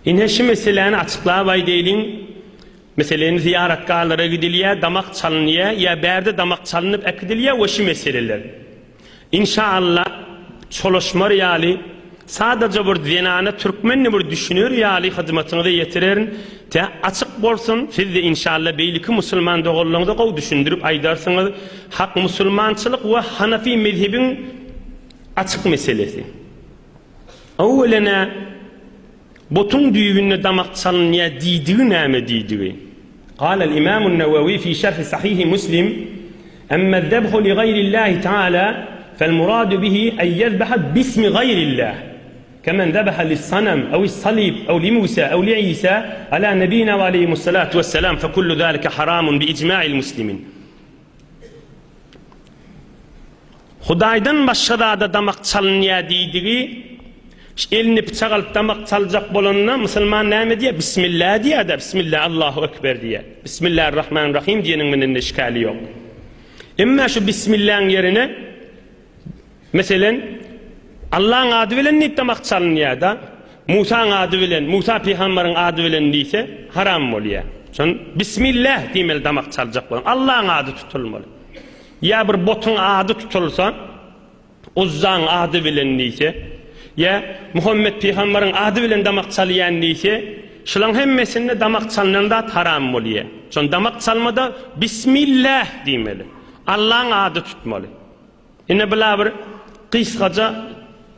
Ine şu meseläni açyklap aýdaýlyň. Meselem, zyýaratgahlara gidilýär, damak çalynýar ýa bärde damak çalynyp äkidilýär we şu meseleler. Inşa-Allah, çolaşmar ýaly, sadaja bir zenana türkmenini bir düşüner ýaly hyzmatyňyza ýetirerin. Tä açyk bolsun, siz-de inşa-Allah beýleki musulman doganlaryňyza gowy düşündirip aýdarsyňyz. Hak musulmançylyk we hanafi mezhebiň açyk meselesi. Öwwelene Butuň düýbünde damak çalynýar diýdigi näme diýdigi? Galel imamun Newewi fi şerhi sahihi Muslim, Emmez-zebhu li gaýrillahi teala fel-muradu bihi en ýezbeha bismi gaýrillah, kemen zebeha lis-sanam ew-is-salib ew li-Musa ew li-Isa ala nebina we aleyhimussalatu wesselam fekullu zalike haramun bi ijma'il muslimin. Hudaýdan başga zada damak çalynýar diýdigi, eline pyçak alyp damak çaljak bolanda musulman näme diýýär? Bismillah diýýär-de, Bismillah, Allahu Ekber diýýär. Bismillahirrahmanirrahim diýeniň bilen-de işgäli ýok. Emma şu Bismillaň ýerine Meselen, Allaň ady bilen diýip damak çalynýar-da, Musaň ady bilen, Musa pygambaryň ady bilen diýse, haram bolýar. Şon Bismillah diýmeli damak çaljak bolan. Allaň ady tutulmaly. Ýa bir botuň ady tutulsa, Uzzaň ady bilen diýse, ýa Muhammet pygambaryň ady bilen damak çalýan diýse, şulaň hemmesinde damak çalnan zat haram bolýar. Şon damak çalmada Bismillah diýmeli. Allaň ady tutmaly. Ine bula bir gysgaja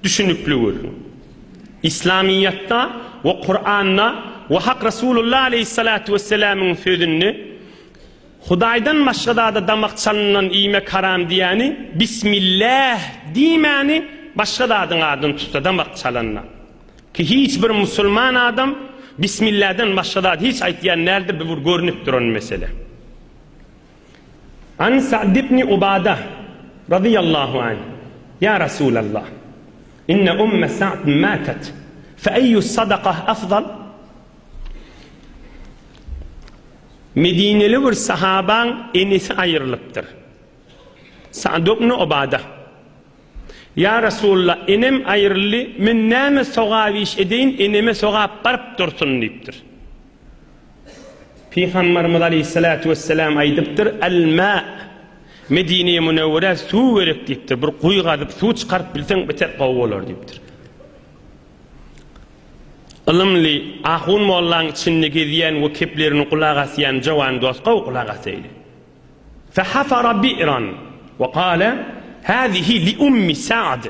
düşünikli gürrüň. Islamyýetda we Kuranda we Hak Resulullah aleýhissalatu wesselamyň sözünde Hudaýdan başga zada damak çalynan iýmek haram diýýäni Bismilläh diýmäni başga zadyň adyny tutsa damak çalanda. Ki hiç bir musulman adam Bismillähden başga zat hiç aýtýan däldir bu bir görnüp duran mesele. An Sa'd ibn Ubada razyýallahu anh, Ýa Rasulallah, inne umme Sa'd matat, fe eýýu sadakah afzal? Medineli bir sahabaň enesi aýrylypdyr. Sa'd ibn Ubada, Ýa Rasulallah, enem aýryldy, men näme sogap iş edeýin, eneme sogap baryp dursun diýipdir. Pygamberimiz aleýhissalatu wesselam aýdypdyr, Al-ma, Medine-i Münewwerä suw gerek diýipdir. Bir guýy gazyp suw çykaryp bilseň beter gowy bolar diýipdir. Ylymly ahun mollaň içinde gezýän we keplerini gulak asýan jowan dost gowy gulak asaýly. Fehafara bi'ran we kale hazihi li ummi Sa'd.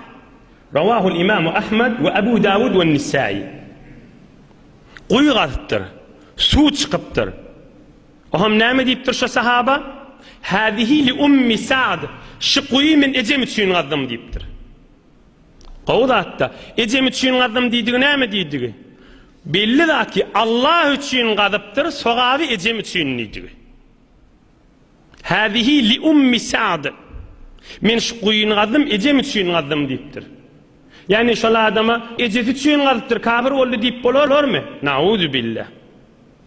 Rawahul imamu Ahmed we Abu Dawud we Nisai. Guýy gazypdyr. Suw çykypdyr. Oňam näme diýipdir şo sahaba? Hazihi li ummi Sa'd. Şu guýy men ejem üçin gazdym diýipdir. Gowy zatda. Ejem üçin gazdym diýdigi näme diýdigi? Belli zat ki, Allah üçin gazypdyr, sogaby ejem üçin diýdigi. Hazihi li ummi Sa'd. Men şu guýyny gazdym, ejem üçin gazdym diýipdir. Ýagny şol adama ejesi üçin gazypdyr, kafir boldy diýip bolarmy? Nauzubillah.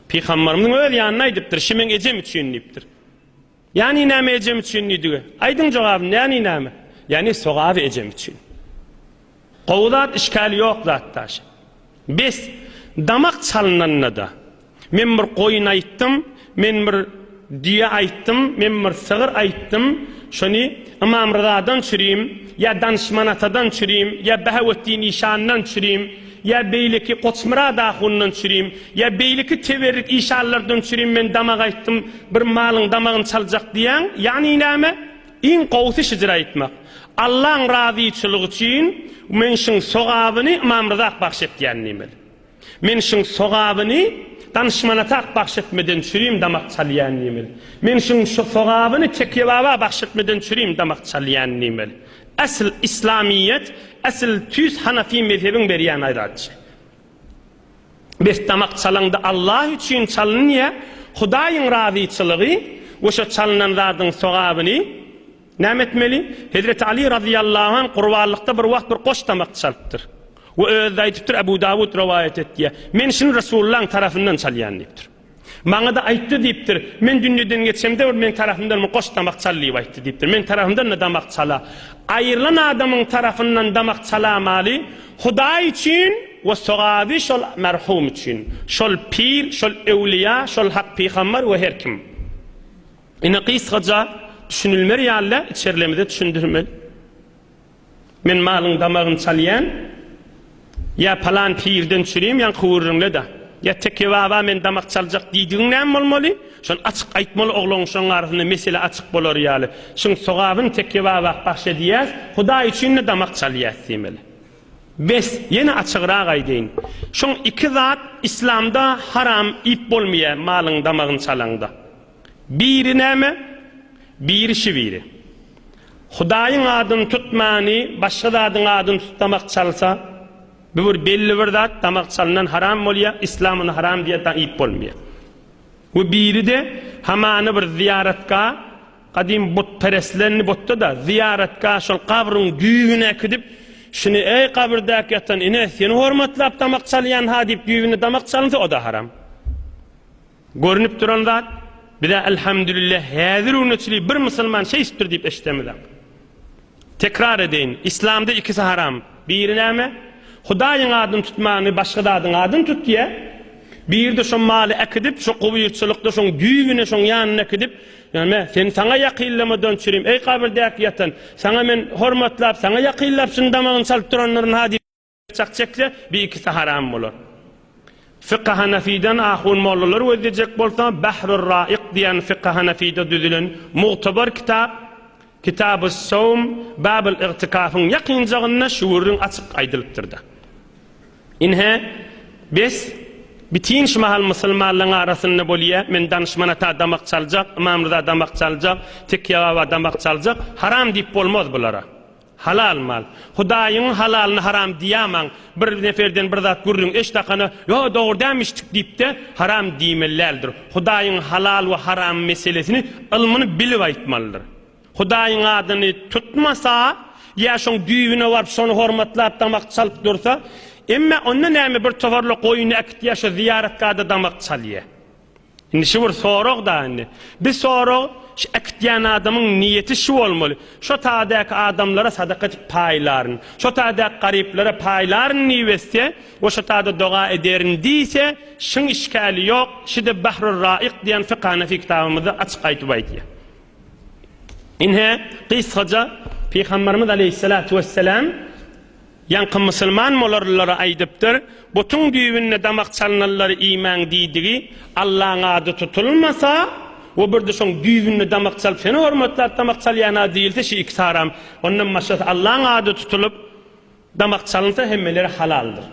Pygamberimiziň öz ýanynda aýdypdyr, şi meň ejem üçin diýipdir. Ýagny näme ejem üçin diýdigi? Aýdyň jogabyny, ýagny näme? Ýagny sogaby ejem üçin. Gowy zat, işgäli ýok zat daşy. Bes, damak çalynanda-da, men bir goýun aýtdym, men bir düýe aýtdym, men bir sygyr aýtdym, şony Ymam Ryzadan çürim, ýa Danyşman atadan çürim, ýa Behawetdin işandan çürim, ýa beýleki Goçmyrat ahundan çürim, ýa beýleki teberrik işanlardan çürim men damak aýtdym, bir malyň damagyny çaljak diýýäň, ýagny näme? Iň gowusy şyjyr aýtmak. Allaň razyçylygy üçin men şuň sogabyny Ymam Ryzak bagş etýän diýmeli. Men şuň sogabyny Danyşman atak bagş etmeden çürim damak çalýan diýmeli. Men şuň şu sogabyny Tekýe baba bagş etmeden çürim damak çalýan diýmeli. Esl Islamyýet, esl tüýs Hanafi mezhebiň berýän aýratçy. Bes damak çalaňda Allah üçin çalynýa, Hudaýyň razyçylygy we şo çalynan zadyň sogabyny näme etmeli? Hezreti Ali razyýallahu anh gurbanlykda bir wagt bir goş damak çalypdyr. We özi-de aýdypdyr, Ebu Dawud rowaýat etýär. Men şuny Resulullahyň tarapyndan çalýan diýipdir. Maňa-da aýtdy diýipdir, Men dünýeden geçemde bir meň tarapymdan bir goş damak çal diýip aýtdy diýipdir. Meň tarapymdan-da damak çala. Aýrylan adamyň tarapyndan damak çalamaly, Hudaý üçin. we sogaby şol merhum üçin. Şol pir, şol öwlüýa, şol hak pygambar we her kim. Ine gysgaça düşünilmer ýaly içerilerimize düşündirmeli. Men malyň damagyny çalýan, ýa palan pirden çürim ýaňky gürrüňle-de. Ýa Teke baba men damak çaljak diýdigiň näme bolmaly? Şony açyk aýtmaly oglaň şoň arasynda mesele açyk bolar ýaly. Şuň sogabyny Teke baba bahş edýäs, Hudaý üçin-de damak çalýas diýmeli. Bes, ýene açygrak aýdaýyn. Şoň iki zat islamda haram iýip bolmaýar malyň damagyny çalaňda. Biri näme? Biri şi biri. Hudaýyň adyny tutmany başga zadyň adyny tutup damak çalsa, bu bir belli bir zat, damak çalynan haram bolýar, islam ony haram diýýär, da iýip bolmaýar. We biri-de hamana bir zyýaratga, gadym butperestler indi butda-da, zyýaratga şol gabryň düýbüne äkidip, şuny eý gabyrdäki ýatan ine seni hormatlap damak çalýan-ha diýip düýbüne damak çalynsa o-da haram. Görnüp duran zat, bizä elhamdülillah häzir güne çili bir musulman şeýsipdir diýip eşidemizok. Tekrar edeýin, islamda ikisi haram. Biri näme? Hudaýyň adyny tutmany başga zadyň adyny tutýa. Biri-de şo maly äkidip, şo gubyrçylykda şoň düýbüne, şoň ýanyna äkidip, näme, sen saňa ýakynlamadan çürim, eý gabyrdäki ýatan, saňa men hormatlap, saňa ýakynlap şuny damagyny çalyp durandyryn ha diýip, Çak çekse, bir ikisi haram bolar. Fykhy Hanafiden ahun mollalar gözlejek bolsa, Bahrur Raik diýen Fykhy Hanafide düzülen mugtabar kitap, Kitabus Sowm, Babul Igtikafyň ýakynjagynda şu gürrüň açyk aýdylypdyr-da. Ine, bes, bitin şu mahal musulmanlaryň arasynda bolýa, men Danyşman ata damak çaljak, Ymam Ryza damak çaljak, Tekýe baba damak çaljak, haram diýip bolmaz bulara. Halal mal. Hudaýyň halalyny haram diýamaň. Bir neferden bir zat gürrüň eşdakana, ýo dogry dämişdik diýipde haram diýmeli däldir. Hudaýyň halal we haram meselesini ylmyny bilip aýtmalydyr. Hudaýyň adyny tutmasa, ýa şoň düýbüne baryp şony hormatlap damak çalyp dursa, emme onda näme bir toparla goýuny äkitýä şo zyýaratgada damak çalýa. Indi şu bir sorag-da indi. Bir sorag, şu äkitýän adamyň niýeti şu bolmaly. Şo taýdaky adamlara sadaka edip paýlaryn. Şo taýdaky garyplara paýlaryn diýip etse we şo taýda doga ederin diýse, şyň işgäli ýok. Şi-de Bahrur-Raik diýen fykh Hanefi kitabymyzda açyk aýdyp aýdýar. Ine, gysgaça Pygamberimiz aleýhissalatu wessalam Ýaňky musulman molarlylara aýdypdyr, Butuň düýbünde damak çalnanlary iýmäň diýdigi, Allaň ady tutulmasa, we birde şoň düýbünde damak çalyp seni hormatlap damak çalýana diýilse şi ikisi haram. Ondan başgasy Allaň ady tutulyp damak çalynsa hemmeleri halaldyr.